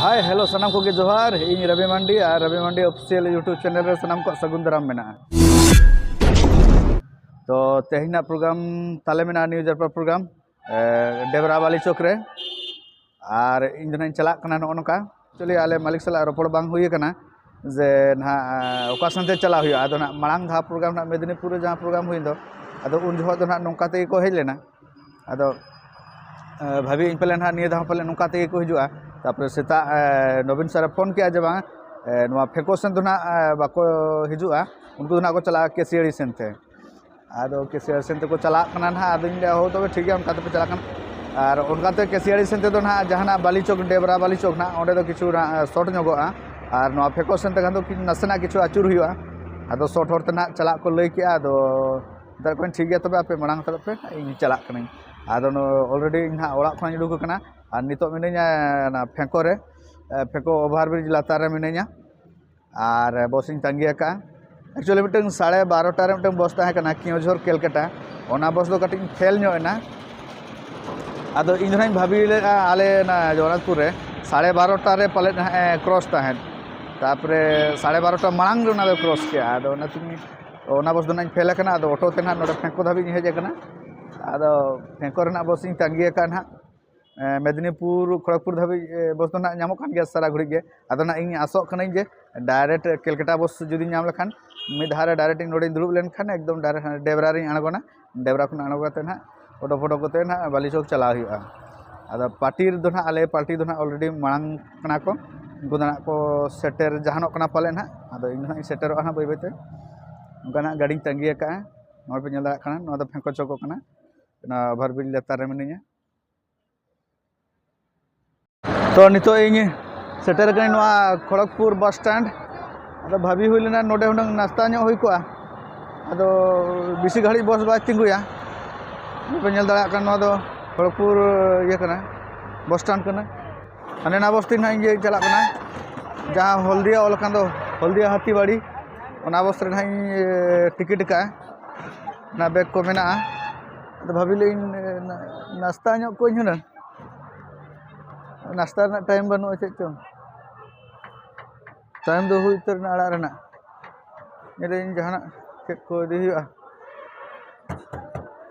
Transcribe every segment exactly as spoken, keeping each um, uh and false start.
ᱦᱟᱭ, hello, ᱥᱟᱱᱟᱢ ᱠᱚᱜᱮ ᱡᱚᱦᱟᱨ᱾ ᱤᱧ ᱨᱚᱵᱤ ᱢᱟᱱᱰᱤ ᱟᱨ ᱨᱚᱵᱤ ᱢᱟᱱᱰᱤ ᱚᱯᱷᱤᱥᱤᱭᱟᱞ YouTube ᱪᱮᱱᱮᱞ ᱨᱮ ᱥᱟᱱᱟᱢ ᱠᱚᱣᱟᱜ ᱥᱟᱹᱜᱩᱱ ᱫᱟᱨᱟᱢ ᱢᱮᱱᱟᱜᱼᱟ᱾ ᱛᱚ, ᱛᱮᱦᱮᱧᱟᱜ ᱯᱨᱳᱜᱨᱟᱢ ᱛᱟᱞᱮ ᱢᱮᱱᱟᱜᱼᱟ ᱱᱤᱭᱩ ᱡᱟᱨᱯᱟ ᱯᱨᱳᱜᱨᱟᱢ, ᱮ, ᱰᱮᱵᱨᱟ ᱵᱟᱞᱤ ᱪᱚᱠ ᱨᱮ᱾ ᱟᱨ ᱤᱧ ᱫᱚ ᱱᱟᱦᱟᱜ ᱤᱧ ᱪᱟᱞᱟᱜ ᱠᱟᱱᱟ ᱱᱚᱜᱼᱚ ᱱᱚᱝᱠᱟ᱾ Actually, ᱟᱞᱮ ᱢᱟᱹᱞᱤᱠ ᱥᱟᱞᱟᱜ ᱨᱚᱯᱚᱲ ᱵᱟᱝ ᱦᱩᱭ ᱟᱠᱟᱱᱟ ᱡᱮ ᱱᱟᱦᱟᱜ, ᱮ, ᱚᱠᱟ ᱥᱮᱱᱛᱮ ᱪᱟᱞᱟᱜ ᱦᱩᱭᱩᱜᱼᱟ᱾ ᱟᱫᱚ ᱱᱟᱦᱟᱜ ᱢᱟᱲᱟᱝ ᱫᱷᱟᱣ ᱯᱨᱳᱜᱨᱟᱢ ᱱᱟᱦᱟᱜ ᱢᱮᱫᱽᱱᱤᱯᱩᱨ ᱨᱮ ᱡᱟᱦᱟᱸ ᱯᱨᱳᱜᱨᱟᱢ ᱦᱩᱭᱮᱱ ᱫᱚ, ᱟᱫᱚ ᱩᱱ ᱡᱚᱦᱚᱜ ᱫᱚ ᱱᱟᱦᱟᱜ ᱱᱚᱝᱠᱟ ᱛᱮᱜᱮ ᱠᱚ ᱦᱮᱡ ᱞᱮᱱᱟ᱾ ᱟᱫᱚ, ᱮ, ᱵᱷᱟᱵᱤ ᱟᱹᱧ ᱯᱟᱞᱮ ᱱᱟᱦᱟᱜ ᱱᱤᱭᱟᱹ ᱫᱷᱟᱣ ᱯᱟᱞᱮ ᱱᱚᱝᱠᱟ ᱛᱮᱜᱮ ᱠᱚ ᱦᱤᱡᱩᱜᱼᱟ᱾ ᱛᱟᱨᱯᱚᱨᱮ ᱥᱮᱛᱟᱜ, ᱮ, ᱱᱚᱵᱤᱱ ᱥᱟᱨᱮ ᱯᱷᱳᱱ ᱠᱮᱜᱼᱟ ᱡᱮ ᱵᱟᱝ, ᱮ, ᱱᱚᱣᱟ ᱯᱷᱮᱠᱚ ᱥᱮᱱ ᱫᱚ ᱱᱟᱦᱟᱜ, ᱮ, ᱵᱟᱠᱚ ᱦᱤᱡᱩᱜᱼᱟ, ᱩᱱᱠᱩ ᱫᱚ ᱱᱟᱦᱟᱜ ᱠᱚ ᱪᱟᱞᱟᱜᱼᱟ ᱠᱮᱥᱤᱭᱟᱲᱤ ᱥᱮᱱ ᱛᱮ᱾ ᱟᱫᱚ ᱠᱮᱥᱤᱭᱟᱲᱤ ᱥᱮᱱ ᱛᱮᱠᱚ ᱪᱟᱞᱟᱜ ᱠᱟᱱᱟ ᱱᱟᱦᱟᱜ᱾ ᱟᱫᱚᱧ ᱞᱟᱹᱭᱟ, "ᱦᱳᱭ, ᱛᱚᱵᱮ ᱴᱷᱤᱠ ᱜᱮᱭᱟ, ᱚᱱᱠᱟ ᱛᱮᱯᱮ ᱪᱟᱞᱟᱜ ᱠᱟᱱᱟ᱾" ᱟᱨ ᱚᱱᱠᱟᱛᱮ ᱠᱮᱥᱤᱭᱟᱲᱤ ᱥᱮᱱ ᱛᱮᱫᱚ ᱱᱟᱦᱟᱜ ᱡᱟᱦᱟᱱᱟᱜ ᱵᱟᱞᱤ ᱪᱚᱠ, ᱰᱮᱵᱨᱟ ᱵᱟᱞᱤ ᱪᱚᱠ ᱱᱟᱦᱟᱜ, ᱚᱸᱰᱮ ᱫᱚ ᱠᱤᱪᱷᱩ ᱱᱟᱦᱟᱜ ᱥᱚᱨᱴ ᱧᱚᱜᱚᱜᱼᱟ᱾ ᱟᱨ ᱱᱚᱣᱟ ᱯᱷᱮᱠᱚ ᱥᱮᱱ ᱛᱮᱠᱷᱟᱱ ᱫᱚ ᱠᱤ-, ᱱᱟᱥᱮᱱᱟᱜ ᱠᱤᱪᱷᱩ ᱟᱹᱪᱩᱨ ᱦᱩᱭᱩᱜᱼᱟ᱾ ᱟᱫᱚ ᱥᱚᱨᱴ ᱦᱚᱨ ᱛᱮ ᱱᱟᱦᱟᱜ ᱪᱟᱞᱟᱜ ᱠᱚ ᱞᱟᱹᱭ ᱠᱮᱜᱼᱟ᱾ ᱟᱫᱚ ᱢᱮᱛᱟᱫ ᱠᱚᱣᱟᱧ, "ᱴᱷᱤᱠ ᱜᱮᱭᱟ, ᱛᱚᱵᱮ ᱟᱯᱮ ᱢᱟᱲᱟᱝ ᱦᱟᱛᱟᱲᱚᱜ ᱯᱮ, ᱤᱧ ᱪᱟᱞᱟᱜ ᱠᱟᱹᱱᱟᱹᱧ᱾" ᱟᱫᱚ ᱱᱚ-, already ᱤᱧ ᱱᱟᱦᱟᱜ ᱚᱲᱟᱜ ᱠᱷᱚᱱᱤᱧ ᱩᱰᱩᱠ ᱟᱠᱟᱱᱟ᱾ ᱟᱨ ᱱᱤᱛᱚᱜ ᱢᱤᱱᱟᱹᱧᱟ ᱚᱱᱟ ᱯᱷᱮᱸᱠᱚ ᱨᱮ, ᱮ, ᱯᱷᱮᱸᱠᱚ ᱳᱵᱷᱟᱨ ᱵᱨᱤᱡᱽ ᱞᱟᱛᱟᱨ ᱨᱮ ᱢᱤᱱᱟᱹᱧᱟ᱾ ᱟᱨ ᱵᱚᱥ ᱤᱧ ᱛᱟᱺᱜᱤ ᱟᱠᱟᱫᱼᱟ᱾ Actually, ᱢᱤᱫᱴᱟᱝ ᱥᱟᱲᱮ ᱵᱟᱨᱚᱴᱟ ᱨᱮ ᱢᱤᱫᱴᱟᱝ ᱵᱚᱥ ᱛᱟᱦᱮᱸ ᱠᱟᱱᱟ, ᱠᱤᱭᱚᱸᱡᱷᱚᱨ ᱠᱮᱞᱠᱟᱴᱟ᱾ ᱚᱱᱟ ᱵᱚᱥ ᱫᱚ ᱠᱟᱹᱴᱤᱡ ᱤᱧ ᱯᱷᱮᱞ ᱧᱚᱜ ᱮᱱᱟ᱾ ᱟᱫᱚ ᱤᱧ ᱫᱚ ᱱᱟᱦᱟᱜ ᱤᱧ ᱵᱷᱟᱹᱵᱤ ᱞᱮᱫᱼᱟ, ᱟᱞᱮ ᱚᱱᱟ ᱡᱚᱜᱚᱱᱱᱟᱛᱷᱯᱩᱨ ᱨᱮ ᱥᱟᱲᱮ ᱵᱟᱨᱚᱴᱟ ᱨᱮ ᱯᱟᱞᱮᱫ ᱱᱟᱦᱟᱜ ᱮ ᱠᱨᱚᱥ ᱛᱟᱦᱮᱸᱫ᱾ ᱛᱟᱨᱯᱚᱨᱮ ᱥᱟᱲᱮ ᱵᱟᱨᱚᱴᱟ ᱢᱟᱲᱟᱝ ᱨᱮ ᱚᱱᱟ ᱫᱚ ᱠᱨᱚᱥ ᱠᱮᱜᱼᱟ᱾ ᱟᱫᱚ ᱚᱱᱟᱛᱤᱧ, ᱚᱱᱟ ᱵᱚᱥ ᱫᱚ ᱱᱟᱦᱟᱜ ᱤᱧ ᱯᱷᱮᱞ ᱟᱠᱟᱱᱟ᱾ ᱟᱫᱚ ᱚᱴᱳ ᱛᱮ ᱱᱟᱦᱟᱜ ᱱᱚᱰᱮ ᱯᱷᱮᱸᱠᱚ ᱫᱷᱟᱹᱵᱤᱡ ᱤᱧ ᱦᱮᱡ ᱟᱠᱟᱱᱟ᱾ ᱟᱫᱚ ᱯᱷᱮᱸᱠᱚ ᱨᱮᱱᱟᱜ ᱵᱚᱥ ᱤᱧ ᱛᱟᱺᱜᱤ ᱟᱠᱟᱫᱼᱟ ᱱᱟᱦᱟᱜ᱾ ᱮ, ᱢᱮᱫᱽᱱᱤᱯᱩᱨ ᱠᱷᱚᱲᱚᱜᱽᱯᱩᱨ ᱫᱷᱟᱹᱵᱤᱡ, ᱮ, ᱵᱚᱥ ᱫᱚ ᱱᱟᱦᱟᱜ ᱧᱟᱢᱚᱜ ᱠᱟᱱ ᱜᱮᱭᱟ ᱥᱟᱨᱟ ᱜᱷᱩᱲᱤ ᱜᱮ᱾ ᱟᱫᱚ ᱱᱟᱦᱟᱜ ᱤᱧ ᱟᱥᱚᱜ ᱠᱟᱹᱱᱟᱹᱧ ᱡᱮ direct ᱠᱮᱞᱠᱟᱴᱟ ᱵᱚᱥ ᱡᱩᱫᱤᱧ ᱧᱟᱢ ᱞᱮᱠᱷᱟᱱ, ᱢᱤᱫ ᱫᱷᱟᱣ ᱨᱮ direct ᱤᱧ ᱱᱚᱰᱮᱧ ᱫᱩᱲᱩᱵ ᱞᱮᱱᱠᱷᱟᱱ ᱮᱠᱫᱚᱢ direct ᱰᱮᱵᱨᱟ ᱨᱤᱧ ᱟᱬᱜᱚᱱᱟ᱾ ᱰᱮᱵᱨᱟ ᱠᱷᱚᱱ ᱟᱬᱜᱚ ᱠᱟᱛᱮ ᱱᱟᱦᱟᱜ ᱚᱰᱚᱠ ᱯᱚᱰᱚᱠ ᱠᱟᱛᱮ ᱱᱟᱦᱟᱜ ᱵᱟᱞᱤ ᱪᱚᱠ ᱪᱟᱞᱟᱣ ᱦᱩᱭᱩᱜᱼᱟ᱾ ᱟᱫᱚ ᱯᱟᱨᱴᱤ ᱨᱮᱫᱚ ᱱᱟᱦᱟᱜ, ᱟᱞᱮ ᱯᱟᱨᱴᱤ ᱫᱚ ᱱᱟᱦᱟᱜ already ᱢᱟᱲᱟᱝ ᱠᱟᱱᱟ ᱠᱚ᱾ ᱩᱱᱠᱩ ᱫᱚ ᱱᱟᱦᱟᱜ ᱠᱚ ᱥᱮᱴᱮᱨ ᱡᱟᱦᱟᱱᱚᱜ ᱠᱟᱱᱟ ᱯᱟᱞᱮ ᱱᱟᱦᱟᱜ᱾ ᱟᱫᱚ ᱤᱧ ᱫᱚ ᱱᱟᱦᱟᱜ ᱤᱧ ᱥᱮᱴᱮᱨᱚᱜᱼᱟ ᱱᱟᱦᱟᱜ ᱵᱟᱹᱭ ᱵᱟᱹᱭ ᱛᱮ᱾ ᱚᱱᱠᱟ ᱱᱟᱦᱟᱜ ᱜᱟᱹᱰᱤᱧ ᱛᱟᱺᱜᱤ ᱟᱠᱟᱫᱼᱟ᱾ ᱱᱚᱜᱼᱚᱭ ᱯᱮ ᱧᱮᱞ ᱫᱟᱲᱮᱭᱟᱜ ᱠᱟᱱᱟ, ᱱᱚᱣᱟ ᱫᱚ ᱯᱷᱮᱸᱠᱚ ᱪᱚᱠᱚᱜ ᱠᱟᱱᱟ᱾ ᱚᱱᱟ ᱳᱵᱷᱟᱨ ᱵᱨᱤᱡᱽ ᱞᱟᱛᱟᱨ ᱨᱮ ᱢᱤᱱᱟᱹᱧᱟ᱾ ᱛᱚ, ᱱᱤᱛᱚᱜ ᱤᱧ ᱥᱮᱴᱮᱨ ᱟᱠᱟᱱᱟᱹᱧ ᱱᱚᱣᱟ ᱠᱷᱚᱲᱚᱜᱽᱯᱩᱨ ᱵᱟᱥ ᱥᱴᱮᱱᱰ᱾ ᱟᱫᱚ ᱵᱷᱟᱹᱵᱤ ᱦᱩᱭ ᱞᱮᱱᱟ ᱱᱚᱰᱮ ᱦᱩᱱᱟᱹᱝ ᱱᱟᱥᱛᱟ ᱧᱚᱜ ᱦᱩᱭ ᱠᱚᱜᱼᱟ, ᱟᱫᱚ ᱵᱮᱥᱤ ᱜᱷᱟᱹᱲᱤᱡ ᱵᱚᱥ ᱵᱟᱭ ᱛᱤᱸᱜᱩᱭᱟ᱾ ᱱᱚᱰᱮ ᱯᱮ ᱧᱮᱞ ᱫᱟᱲᱮᱭᱟᱜ ᱠᱟᱱ, ᱱᱚᱣᱟ ᱫᱚ ᱠᱷᱚᱲᱚᱜᱽᱯᱩᱨ ᱤᱭᱟᱹ ᱠᱟᱱᱟ, ᱵᱟᱥ ᱥᱴᱮᱱᱰ ᱠᱟᱱᱟ᱾ ᱦᱟᱸᱰᱮ ᱱᱟ ᱵᱚᱥ ᱛᱮ ᱱᱟᱦᱟᱜ ᱤᱧ ᱪᱟᱞᱟᱜ ᱠᱟᱱᱟ, ᱡᱟᱦᱟᱸ ᱦᱚᱞᱫᱤᱭᱟ ᱚᱞ ᱟᱠᱟᱱ ᱫᱚ ᱦᱚᱞᱫᱤᱭᱟ ᱦᱟᱹᱛᱤᱵᱟᱲᱤ, ᱚᱱᱟ ᱵᱚᱥ ᱨᱮ ᱱᱟᱦᱟᱜ ᱤᱧ ᱴᱤᱠᱤᱴ ᱟᱠᱟᱫᱼᱟ᱾ ᱚᱱᱟ ᱵᱮᱜᱽ ᱠᱚ ᱢᱮᱱᱟᱜᱼᱟ᱾ ᱟᱫᱚ ᱵᱷᱟᱹᱵᱤ ᱞᱮᱫᱟᱹᱧ, ᱱᱟ-, ᱱᱟᱥᱛᱟ ᱧᱚᱜ ᱠᱚᱣᱟᱹᱧ ᱦᱩᱱᱟᱹᱝ᱾ ᱱᱟᱥᱛᱟ ᱨᱮᱱᱟᱜ ᱴᱟᱭᱤᱢ ᱵᱟᱹᱱᱩᱜᱼᱟ, ᱪᱮᱫ ᱪᱚᱝ? ᱴᱟᱭᱤᱢ ᱫᱚ ᱦᱩᱭ ᱩᱛᱟᱹᱨ ᱮᱱᱟ ᱟᱲᱟᱜ ᱨᱮᱱᱟᱜ᱾ ᱧᱮᱞᱟᱹᱧ ᱡᱟᱦᱟᱱᱟᱜ ᱪᱮᱫ ᱠᱚ ᱤᱫᱤ ᱦᱩᱭᱩᱜᱼᱟ᱾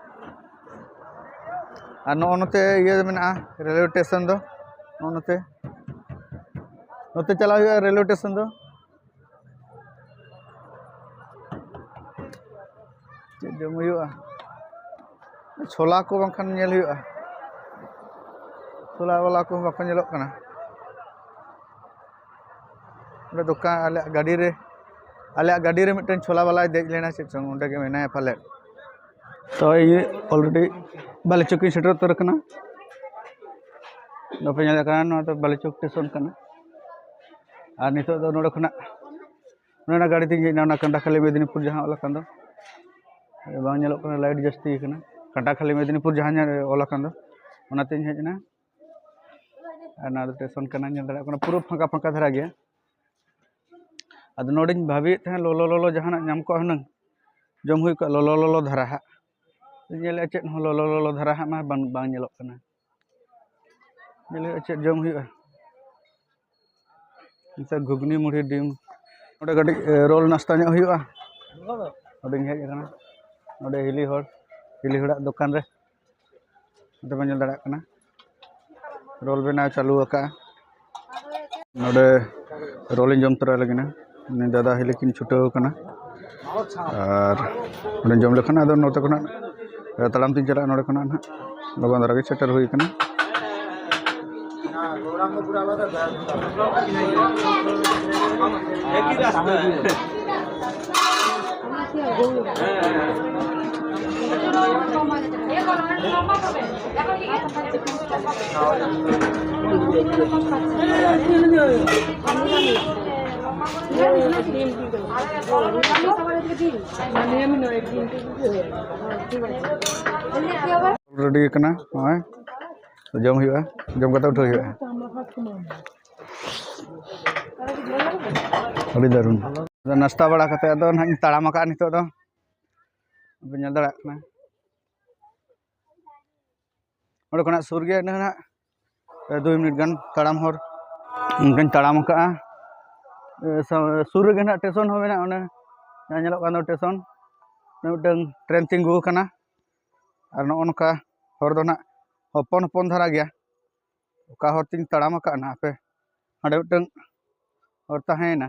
ᱟᱨ ᱱᱚᱜᱼᱚ ᱱᱚᱛᱮ ᱤᱭᱟᱹ ᱢᱮᱱᱟᱜᱼᱟ, ᱨᱮᱞᱣᱮ ᱥᱴᱮᱥᱚᱱ ᱫᱚ᱾ ᱱᱚᱜᱼᱚ ᱱᱚᱛᱮ, ᱱᱚᱛᱮ ᱪᱟᱞᱟᱣ ᱦᱩᱭᱩᱜᱼᱟ ᱨᱮᱞᱣᱮ ᱥᱴᱮᱥᱚᱱ ᱫᱚ᱾ ᱪᱮᱫ ᱡᱚᱢ ᱦᱩᱭᱩᱜᱼᱟ? ᱪᱷᱳᱞᱟ ᱠᱚ ᱵᱟᱝᱠᱷᱟᱱ ᱧᱮᱞ ᱦᱩᱭᱩᱜᱼᱟ᱾ ᱪᱷᱳᱞᱟ ᱣᱟᱞᱟ ᱠᱚᱦᱚᱸ ᱵᱟᱠᱚ ᱧᱮᱞᱚᱜ ᱠᱟᱱᱟ᱾ ᱚᱸᱰᱮ ᱫᱚᱠᱟᱱ, ᱟᱞᱮᱭᱟᱜ ᱜᱟᱹᱰᱤ ᱨᱮ, ᱟᱞᱮᱭᱟᱜ ᱜᱟᱹᱰᱤ ᱨᱮ ᱢᱤᱫᱴᱮᱱ ᱪᱷᱳᱞᱟ ᱣᱟᱞᱟᱭ ᱫᱮᱡ ᱞᱮᱱᱟ, ᱪᱮᱫ ᱪᱚᱝ, ᱚᱸᱰᱮ ᱜᱮ ᱢᱮᱱᱟᱭᱟ ᱯᱟᱞᱮᱫ᱾ ᱛᱚ, ᱤᱧ already ᱵᱟᱞᱮ ᱪᱚᱠ ᱤᱧ ᱥᱮᱴᱮᱨ ᱩᱛᱟᱹᱨ ᱟᱠᱟᱱᱟ᱾ ᱵᱟᱯᱮ ᱧᱮᱞᱮᱫ ᱠᱟᱱᱟ, ᱱᱚᱣᱟ ᱫᱚ ᱵᱟᱞᱮ ᱪᱚᱠ ᱥᱴᱮᱥᱚᱱ ᱠᱟᱱᱟ᱾ ᱟᱨ ᱱᱤᱛᱚᱜ ᱫᱚ ᱱᱚᱰᱮ ᱠᱷᱚᱱᱟᱜ, ᱱᱚᱰᱮ ᱜᱟᱹᱰᱤ ᱛᱮᱧ ᱦᱮᱡ ᱮᱱᱟ, ᱚᱱᱟ ᱠᱟᱱᱰᱟᱠᱷᱟᱞᱤ ᱢᱮᱫᱽᱱᱤᱯᱩᱨ ᱡᱟᱦᱟᱸ ᱚᱞ ᱟᱠᱟᱱ ᱫᱚ᱾ ᱵᱟᱝ ᱧᱮᱞᱚᱜ ᱠᱟᱱᱟ, ᱞᱟᱭᱤᱴ ᱡᱟᱹᱥᱛᱤ ᱟᱠᱟᱱᱟ᱾ ᱠᱟᱱᱰᱟᱠᱷᱟᱞᱤ ᱢᱮᱫᱽᱱᱤᱯᱩᱨ ᱡᱟᱦᱟᱸ ᱧᱮᱞ ᱚᱞ ᱟᱠᱟᱱ ᱫᱚ, ᱚᱱᱟᱛᱮᱧ ᱦᱮᱡ ᱮᱱᱟ᱾ ᱟᱨ ᱱᱚᱣᱟ ᱫᱚ ᱥᱴᱮᱥᱚᱱ ᱠᱟᱱᱟ, ᱧᱮᱞ ᱫᱟᱲᱮᱭᱟᱜ ᱠᱟᱱᱟ, ᱯᱩᱨᱟᱹ ᱯᱷᱟᱸᱠᱟ ᱯᱷᱟᱸᱠᱟ ᱫᱷᱟᱨᱟ ᱜᱮᱭᱟ᱾ ᱟᱫᱚ ᱱᱚᱰᱮᱧ ᱵᱷᱟᱹᱵᱤᱭᱮᱫ ᱛᱟᱦᱮᱸᱫ, ᱞᱚᱞᱚ ᱞᱚᱞᱚ ᱡᱟᱦᱟᱱᱟᱜ ᱧᱟᱢ ᱠᱚᱜᱼᱟ ᱦᱩᱱᱟᱹᱝ, ᱡᱚᱢ ᱦᱩᱭ ᱠᱚᱜᱼᱟ ᱞᱚᱞᱚ ᱞᱚᱞᱚ ᱫᱷᱟᱨᱟ ᱦᱟᱸᱜ᱾ ᱧᱮᱞᱮᱫᱼᱟ ᱪᱮᱫ ᱦᱚᱸ ᱞᱚᱞᱚ ᱞᱚᱞᱚ ᱫᱷᱟᱨᱟ ᱦᱟᱸᱜ ᱢᱟ ᱵᱟᱝ, ᱵᱟᱝ ᱧᱮᱞᱚᱜ ᱠᱟᱱᱟ᱾ ᱧᱮᱞ ᱦᱩᱭᱩᱜᱼᱟ ᱪᱮᱫ ᱡᱚᱢ ᱦᱩᱭᱩᱜᱼᱟ᱾ ᱱᱤᱛᱚᱜ ᱜᱷᱩᱜᱽᱱᱤ, ᱢᱩᱲᱤ, ᱰᱤᱢ᱾ ᱱᱚᱰᱮ ᱠᱟᱹᱴᱤᱡ ᱨᱳᱞ ᱱᱟᱥᱛᱟ ᱧᱚᱜ ᱦᱩᱭᱩᱜᱼᱟ᱾ ᱱᱚᱰᱮᱧ ᱦᱮᱡ ᱟᱠᱟᱱᱟ, ᱱᱚᱰᱮ ᱦᱤᱞᱤ ᱦᱚᱲ, ᱦᱤᱞᱤ ᱦᱚᱲᱟᱜ ᱫᱚᱠᱟᱱ ᱨᱮ᱾ ᱱᱚᱰᱮ ᱵᱚᱱ ᱧᱮᱞ ᱫᱟᱲᱮᱭᱟᱜ ᱠᱟᱱᱟ, ᱨᱳᱞ ᱵᱮᱱᱟᱣ ᱪᱟᱹᱞᱩ ᱟᱠᱟᱫᱼᱟ᱾ ᱱᱚᱰᱮ ᱨᱳᱞᱤᱧ ᱡᱚᱢ ᱛᱚᱨᱟ ᱞᱟᱹᱜᱤᱫ ᱱᱟ᱾ ᱩᱱᱤ ᱫᱟᱫᱟ ᱦᱤᱞᱤ ᱠᱤᱱ ᱪᱷᱩᱴᱟᱹᱣ ᱟᱠᱟᱱᱟ᱾ ᱟᱨ ᱱᱚᱰᱮ ᱡᱚᱢ ᱞᱮᱠᱷᱟᱱ ᱟᱫᱚ ᱱᱚᱛᱮ ᱠᱷᱚᱱᱟᱜ ᱛᱟᱲᱟᱢ ᱛᱤᱧ ᱪᱟᱞᱟᱜᱼᱟ, ᱱᱚᱰᱮ ᱠᱷᱚᱱᱟᱜ ᱱᱟᱦᱟᱜ ᱞᱚᱜᱚᱱ ᱫᱷᱟᱨᱟ ᱜᱮ ᱥᱮᱴᱮᱨ ᱦᱩᱭ ᱟᱠᱟᱱᱟ᱾ ᱨᱮᱰᱤ ᱠᱟᱱᱟ, ᱱᱚᱜᱼᱚᱭ ᱡᱚᱢ ᱦᱩᱭᱩᱜᱼᱟ, ᱡᱚᱢ ᱠᱟᱛᱮ ᱩᱴᱷᱟᱹᱣ ᱦᱩᱭᱩᱜᱼᱟ᱾ ᱟᱹᱰᱤ ᱫᱟᱨᱩᱱ᱾ ᱟᱫᱚ ᱱᱟᱥᱛᱟ ᱵᱟᱲᱟ ᱠᱟᱛᱮ ᱟᱫᱚ ᱱᱟᱦᱟᱜ ᱤᱧ ᱛᱟᱲᱟᱢ ᱟᱠᱟᱫᱼᱟ ᱱᱤᱛᱚᱜ ᱫᱚ᱾ ᱵᱮᱱ ᱧᱮᱞ ᱫᱟᱲᱮᱭᱟᱜ ᱠᱟᱱᱟ᱾ ᱚᱸᱰᱮ ᱠᱷᱚᱱᱟᱜ ᱥᱩᱨ ᱜᱮ ᱱᱟᱦᱟᱜ ᱫᱩᱭ ᱢᱤᱱᱤᱴ ᱜᱟᱱ ᱛᱟᱲᱟᱢ ᱦᱚᱨ ᱚᱱᱠᱟᱧ ᱛᱟᱲᱟᱢ ᱟᱠᱟᱫᱼᱟ᱾ ᱮ, ᱥᱟ-, ᱥᱩᱨ ᱨᱮᱜᱮ ᱱᱟᱦᱟᱜ ᱴᱮᱥᱚᱱ ᱦᱚᱸ ᱢᱮᱱᱟᱜᱼᱟ᱾ ᱚᱱᱮ ᱡᱟᱦᱟᱸ ᱧᱮᱞᱚᱜ ᱠᱟᱱ ᱫᱚ ᱴᱮᱥᱚᱱ, ᱚᱱᱮ ᱢᱤᱫᱴᱟᱝ ᱴᱨᱮᱱ ᱛᱤᱸᱜᱩ ᱟᱠᱟᱱᱟ᱾ ᱟᱨ ᱱᱚᱜᱼᱚ ᱱᱚᱝᱠᱟ ᱦᱚᱨ ᱫᱚ ᱱᱟᱦᱟᱜ ᱦᱚᱯᱚᱱ ᱦᱚᱯᱚᱱ ᱫᱷᱟᱨᱟ ᱜᱮᱭᱟ᱾ ᱚᱠᱟ ᱦᱚᱨ ᱛᱤᱧ ᱛᱟᱲᱟᱢ ᱟᱠᱟᱫᱼᱟ ᱱᱟᱦᱟᱜ ᱦᱟᱯᱮ, ᱦᱟᱸᱰᱮ ᱢᱤᱫᱴᱟᱝ ᱦᱚᱨ ᱛᱟᱦᱮᱸᱭᱮᱱᱟ᱾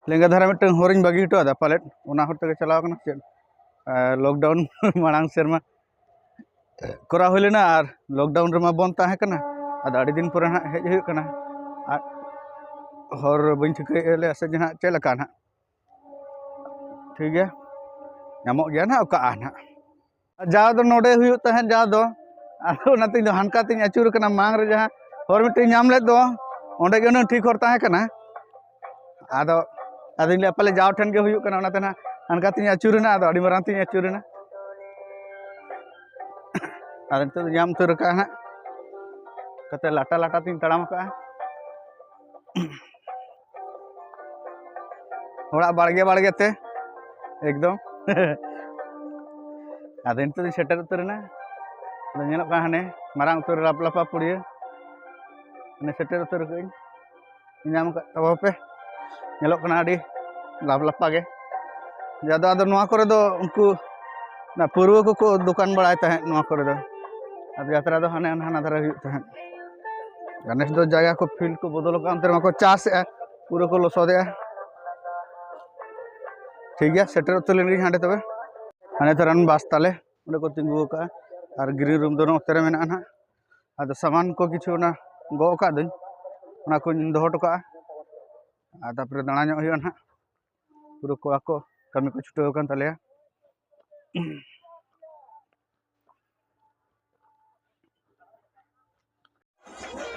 ᱞᱮᱸᱜᱟ ᱫᱷᱟᱨᱮ ᱢᱤᱫᱴᱟᱝ ᱦᱚᱨᱤᱧ ᱵᱟᱹᱜᱤ ᱦᱚᱴᱚ ᱟᱫᱟ ᱯᱟᱞᱮᱫ, ᱚᱱᱟ ᱦᱚᱨ ᱛᱮᱜᱮ ᱪᱟᱞᱟᱣ ᱠᱟᱱᱟ ᱪᱮᱫ᱾ ᱟᱨ ᱞᱚᱠᱰᱟᱣᱩᱱ ᱢᱟᱲᱟᱝ ᱥᱮᱨᱢᱟ ᱠᱚᱨᱟᱣ ᱦᱩᱭ ᱞᱮᱱᱟ, ᱟᱨ ᱞᱚᱠᱰᱟᱣᱩᱱ ᱨᱮᱢᱟ ᱵᱚᱱᱫ ᱛᱟᱦᱮᱸ ᱠᱟᱱᱟ᱾ ᱟᱫᱚ ᱟᱹᱰᱤ ᱫᱤᱱ ᱯᱚᱨᱮ ᱱᱟᱦᱟᱜ ᱦᱮᱡ ᱦᱩᱭᱩᱜ ᱠᱟᱱᱟ᱾ ᱟᱨ ᱦᱚᱨ ᱵᱟᱹᱧ ᱴᱷᱤᱠᱟᱹᱭᱮᱫᱼᱟ ᱞᱮ ᱥᱮ ᱡᱟᱦᱟᱸ ᱪᱮᱫ ᱞᱮᱠᱟ ᱱᱟᱦᱟᱜ, ᱴᱷᱤᱠ ᱜᱮᱭᱟ, ᱧᱟᱢᱚᱜ ᱜᱮᱭᱟ ᱱᱟᱦᱟᱜ, ᱚᱠᱟᱜᱼᱟ ᱱᱟᱦᱟᱜ᱾ ᱡᱟᱣ ᱫᱚ ᱱᱚᱰᱮ ᱦᱩᱭᱩᱜ ᱛᱟᱦᱮᱸᱫ, ᱡᱟᱣ ᱫᱚ᱾ ᱟᱫᱚ ᱚᱱᱟᱛᱮ ᱤᱧ ᱫᱚ ᱦᱟᱱᱠᱟ ᱛᱤᱧ ᱟᱹᱪᱩᱨ ᱟᱠᱟᱱᱟ, ᱢᱟᱲᱟᱝ ᱨᱮ ᱡᱟᱦᱟᱸ ᱦᱚᱨ ᱢᱤᱫᱴᱮᱱ ᱧᱟᱢ ᱞᱮᱫ ᱫᱚ, ᱚᱸᱰᱮ ᱜᱮ ᱚᱱᱟ ᱴᱷᱤᱠ ᱦᱚᱨ ᱛᱟᱦᱮᱸ ᱠᱟᱱᱟ᱾ ᱟᱫᱚ ᱟᱫᱚᱧ ᱞᱟᱹᱭᱟ ᱯᱟᱞᱮ ᱡᱟᱣ ᱴᱷᱮᱱ ᱜᱮ ᱦᱩᱭᱩᱜ ᱠᱟᱱᱟ, ᱚᱱᱟᱛᱮ ᱱᱟᱦᱟᱜ ᱦᱟᱱᱠᱟ ᱛᱤᱧ ᱟᱹᱪᱩᱨ ᱮᱱᱟ, ᱟᱫᱚ ᱟᱹᱰᱤ ᱢᱟᱨᱟᱝ ᱛᱤᱧ ᱟᱹᱪᱩᱨ ᱮᱱᱟ᱾ ᱟᱫᱚ ᱱᱤᱛᱚᱜ ᱫᱚ ᱧᱟᱢ ᱩᱛᱟᱹᱨ ᱟᱠᱟᱫᱼᱟ ᱱᱟᱦᱟᱜ, ᱠᱟᱛᱮ ᱞᱟᱴᱟ ᱞᱟᱴᱟ ᱛᱤᱧ ᱛᱟᱲᱟᱢ ᱟᱠᱟᱫᱼᱟ᱾ ᱚᱲᱟᱜ ᱵᱟᱲᱜᱮ ᱵᱟᱲᱜᱮ ᱛᱮ ᱮᱠᱫᱚᱢ᱾ ᱟᱫᱚ ᱱᱤᱛᱚᱜ ᱫᱚᱧ ᱥᱮᱴᱮᱨ ᱩᱛᱟᱹᱨ ᱮᱱᱟ᱾ ᱟᱫᱚ ᱧᱮᱞᱚᱜ ᱠᱟᱱᱟ ᱦᱟᱱᱮ ᱢᱟᱨᱟᱝ ᱩᱛᱟᱹᱨ ᱞᱟᱯᱞᱟᱯᱟ ᱯᱩᱲᱤᱭᱟᱹ, ᱦᱟᱱᱮ ᱥᱮᱴᱮᱨ ᱩᱛᱟᱹᱨ ᱠᱟᱹᱜᱼᱟᱹᱧ᱾ ᱧᱟᱢ ᱟᱠᱟᱫ ᱛᱟᱵᱚ ᱯᱮ, ᱧᱮᱞᱚᱜ ᱠᱟᱱᱟ ᱟᱹᱰᱤ ᱞᱟᱯᱞᱟᱯᱟ ᱜᱮ᱾ ᱟᱫᱚ ᱟᱫᱚ ᱱᱚᱣᱟ ᱠᱚᱨᱮ ᱫᱚ ᱩᱱᱠᱩ ᱚᱱᱟ ᱯᱟᱹᱨᱣᱟᱹ ᱠᱚᱠᱚ ᱫᱚᱠᱟᱱ ᱵᱟᱲᱟᱭ ᱛᱟᱦᱮᱸᱫ ᱱᱚᱣᱟ ᱠᱚᱨᱮ ᱫᱚ᱾ ᱟᱨ ᱡᱟᱛᱨᱟ ᱫᱚ ᱦᱟᱱᱮ ᱦᱟᱱᱟ ᱫᱷᱟᱨᱮ ᱦᱩᱭᱩᱜ ᱛᱟᱦᱮᱸᱫ᱾ ᱟᱨ ᱱᱮᱥ ᱫᱚ ᱡᱟᱭᱜᱟ ᱠᱚ, ᱯᱷᱤᱞᱰ ᱠᱚ ᱵᱚᱫᱚᱞ ᱟᱠᱟᱫᱼᱟ, ᱚᱱᱛᱮ ᱨᱮᱢᱟ ᱠᱚ ᱪᱟᱥᱮᱫᱼᱟ, ᱯᱩᱨᱟᱹ ᱠᱚ ᱞᱚᱥᱚᱫᱮᱜᱼᱟ᱾ ᱴᱷᱤᱠ ᱜᱮᱭᱟ, ᱥᱮᱴᱮᱨ ᱩᱛᱟᱹᱨ ᱞᱮᱱ ᱜᱤᱧ ᱦᱟᱸᱰᱮ ᱛᱚᱵᱮ᱾ ᱦᱟᱱᱮ ᱛᱚᱨᱟᱱ ᱵᱟᱥ ᱛᱟᱞᱮ ᱚᱸᱰᱮ ᱠᱚ ᱛᱤᱸᱜᱩ ᱟᱠᱟᱫᱼᱟ, ᱟᱨ ᱜᱨᱤᱱ ᱨᱩᱢ ᱫᱚ ᱱᱚᱛᱮ ᱨᱮ ᱢᱮᱱᱟᱜᱼᱟ ᱱᱟᱦᱟᱜ᱾ ᱟᱫᱚ ᱥᱟᱢᱟᱱ ᱠᱚ ᱠᱤᱪᱷᱩ ᱚᱱᱟ ᱜᱚᱜ ᱟᱠᱟᱫ ᱫᱚᱧ, ᱚᱱᱟ ᱠᱚᱧ ᱫᱚᱦᱚ ᱦᱚᱴᱚ ᱠᱟᱜᱼᱟ᱾ ᱟᱨ ᱛᱟᱨᱯᱚᱨᱮ ᱫᱟᱬᱟ ᱧᱚᱜ ᱦᱩᱭᱩᱜᱼᱟ ᱱᱟᱦᱟᱜ᱾ ᱯᱩᱨᱟᱹ ᱠᱚᱲᱟ ᱠᱚ ᱠᱟᱹᱢᱤ ᱠᱚ ᱪᱷᱩᱴᱟᱹᱣ ᱟᱠᱟᱱ ᱛᱟᱞᱮᱭᱟ᱾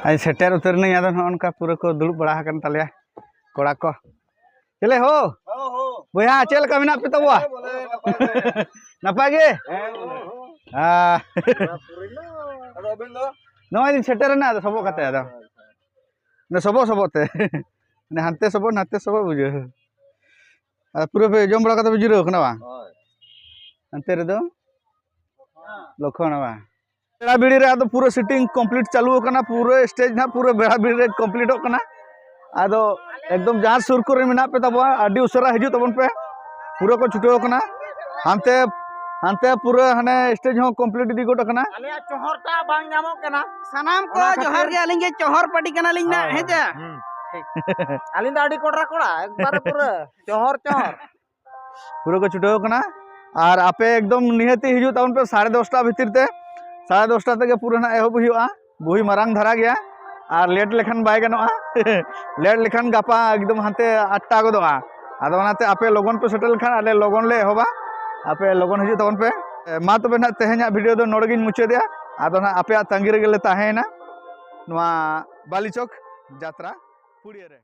ᱟᱨ ᱥᱮᱴᱮᱨ ᱩᱛᱟᱹᱨ ᱱᱟᱹᱧ, ᱟᱫᱚ ᱱᱚᱜᱼᱚ ᱱᱚᱝᱠᱟ ᱯᱩᱨᱟᱹ ᱠᱚ ᱫᱩᱲᱩᱵ ᱵᱟᱲᱟ ᱟᱠᱟᱱ ᱛᱟᱞᱮᱭᱟ ᱠᱚᱲᱟ ᱠᱚ᱾ ᱪᱮᱞᱮ ᱦᱳ? ᱦᱚᱸ, ᱦᱚᱸ᱾ ᱵᱚᱭᱦᱟ, ᱪᱮᱫ ᱞᱮᱠᱟ ᱢᱮᱱᱟᱜ ᱯᱮ ᱛᱟᱵᱚᱣᱟ? ᱦᱮᱸ, ᱵᱚᱞᱮ, ᱱᱟᱯᱟᱭ ᱜᱮ᱾ ᱱᱟᱯᱟᱭ ᱜᱮ? ᱦᱮᱸ, ᱦᱮᱸ᱾ ᱟᱨ ᱟᱫᱚ ᱟᱹᱵᱤᱱ ᱫᱚ? ᱱᱚᱜᱼᱚᱭ ᱞᱤᱧ ᱥᱮᱴᱮᱨ ᱮᱱᱟ, ᱟᱫᱚ ᱥᱚᱵᱚᱜ ᱠᱟᱛᱮ, ᱟᱫᱚ᱾ ᱚᱱᱟ ᱥᱚᱵᱚᱜ ᱥᱚᱵᱚᱜ ᱛᱮ᱾ ᱢᱟᱱᱮ ᱦᱟᱱᱛᱮ ᱥᱚᱵᱚᱜ, ᱱᱟᱛᱮ ᱥᱚᱵᱚᱜ ᱵᱩᱡᱷᱟᱹᱣ᱾ ᱟᱨ ᱯᱩᱨᱟᱹ ᱯᱮ ᱡᱚᱢ ᱵᱟᱲᱟ ᱠᱟᱛᱮ ᱯᱮ ᱡᱤᱨᱟᱹᱣ ᱠᱟᱱᱟ, ᱵᱟᱝ? ᱦᱳᱭ᱾ ᱦᱟᱱᱛᱮ ᱨᱮᱫᱚ ᱞᱚᱠᱷᱚᱱ, ᱵᱟᱝ? ᱵᱮᱲᱟ ᱵᱤᱲᱤ ᱨᱮ ᱟᱫᱚ ᱯᱩᱨᱟᱹ ᱥᱤᱴᱤᱝ ᱠᱚᱢᱯᱞᱤᱴ ᱪᱟᱹᱞᱩ ᱟᱠᱟᱱᱟ, ᱯᱩᱨᱟᱹ ᱥᱴᱮᱡᱽ ᱱᱟᱦᱟᱜ ᱯᱩᱨᱟᱹ ᱵᱮᱲᱟ ᱵᱤᱲᱤ ᱨᱮ ᱠᱚᱢᱯᱞᱤᱴᱚᱜ ᱠᱟᱱᱟ᱾ ᱟᱫᱚ ᱮᱠᱫᱚᱢ ᱡᱟᱦᱟᱸ ᱥᱩᱨ ᱠᱚᱨᱮ ᱢᱮᱱᱟᱜ ᱯᱮ ᱛᱟᱵᱚᱱᱟ, ᱟᱹᱰᱤ ᱩᱥᱟᱹᱨᱟ ᱦᱤᱡᱩᱜ ᱛᱟᱵᱚᱱ ᱯᱮ, ᱯᱩᱨᱟᱹ ᱠᱚ ᱪᱷᱩᱴᱟᱹᱣ ᱟᱠᱟᱱᱟ᱾ ᱦᱟᱱᱛᱮ ᱦᱟᱱᱛᱮ ᱯᱩᱨᱟᱹ ᱦᱟᱱᱮ ᱥᱴᱮᱡᱽ ᱦᱚᱸ ᱠᱚᱢᱯᱞᱤᱴ ᱤᱫᱤ ᱜᱚᱫ ᱟᱠᱟᱱᱟ᱾ ᱟᱞᱮᱭᱟᱜ ᱪᱚᱦᱚᱨ ᱴᱟᱜ ᱵᱟᱝ ᱧᱟᱢᱚᱜ ᱠᱟᱱᱟ᱾ ᱥᱟᱱᱟᱢ ᱠᱚ ᱚᱱᱟ ᱠᱷᱟᱹᱛᱤᱨ ᱡᱚᱦᱟᱨ ᱜᱮ, ᱟᱹᱞᱤᱧ ᱜᱮ ᱪᱚᱦᱚᱨ ᱯᱟᱹᱴᱤ ᱠᱟᱱᱟᱞᱤᱧ ᱱᱟᱜ, ᱦᱳᱭ, ᱦᱮᱸ ᱪᱮ? ᱦᱩᱸ, ᱴᱷᱤᱠ᱾ ᱟᱹᱞᱤᱧ ᱫᱚ ᱟᱹᱰᱤ ᱠᱚᱰᱨᱟ ᱠᱚᱲᱟ, ᱮᱠᱵᱟᱨᱮ ᱯᱩᱨᱟᱹ ᱪᱚᱦᱚᱨ ᱪᱚᱦᱚᱨ᱾ ᱯᱩᱨᱟᱹ ᱠᱚ ᱪᱷᱩᱴᱟᱹᱣ ᱠᱟᱱᱟ᱾ ᱟᱨ ᱟᱯᱮ ᱮᱠᱫᱚᱢ ᱱᱤᱦᱟᱹᱛᱤ ᱦᱤᱡᱩᱜ ᱛᱟᱵᱚᱱ ᱯᱮ ᱥᱟᱲᱮ ᱫᱚᱥᱴᱟ ᱵᱷᱤᱛᱤᱨ ᱛᱮ, ᱥᱟᱲᱮ ᱫᱚᱥᱴᱟ ᱛᱮᱜᱮ ᱯᱩᱨᱟᱹ ᱱᱟᱜ ᱮᱦᱚᱵ ᱦᱩᱭᱩᱜᱼᱟ᱾ ᱵᱩᱦᱤ ᱢᱟᱨᱟᱝ ᱫᱷᱟᱨᱟ ᱜᱮᱭᱟ, ᱟᱨ ᱞᱮᱴ ᱞᱮᱠᱷᱟᱱ ᱵᱟᱭ ᱜᱟᱱᱚᱜᱼᱟ᱾ ᱞᱮᱴ ᱞᱮᱠᱷᱟᱱ ᱜᱟᱯᱟ ᱮᱠᱫᱚᱢ ᱦᱟᱱᱛᱮ ᱟᱴᱴᱟ ᱜᱚᱫᱚᱜᱼᱟ᱾ ᱟᱫᱚ ᱚᱱᱟᱛᱮ ᱟᱯᱮ ᱞᱚᱜᱚᱱ ᱯᱮ ᱥᱮᱴᱮᱨ ᱞᱮᱠᱷᱟᱱ ᱟᱞᱮ ᱞᱚᱜᱚᱱ ᱞᱮ ᱮᱦᱚᱵᱟ᱾ ᱟᱯᱮ ᱞᱚᱜᱚᱱ ᱦᱤᱡᱩᱜ ᱛᱟᱵᱚᱱ ᱯᱮ᱾ ᱢᱟ ᱛᱚᱵᱮ ᱱᱟᱜ ᱛᱮᱦᱮᱧᱟᱜ ᱵᱷᱤᱰᱤᱭᱳ ᱫᱚ ᱱᱚᱰᱮ ᱜᱤᱧ ᱢᱩᱪᱟᱹᱫᱮᱜᱼᱟ᱾ ᱟᱫᱚ ᱱᱟᱜ ᱟᱯᱮᱭᱟᱜ ᱛᱟᱺᱜᱤ ᱨᱮᱜᱮ ᱞᱮ ᱛᱟᱦᱮᱸᱭᱮᱱᱟ ᱱᱚᱣᱟ ᱵᱟᱞᱤᱪᱚᱠ ᱡᱟᱛᱨᱟ ᱯᱩᱲᱤᱭᱟᱹ ᱨᱮ᱾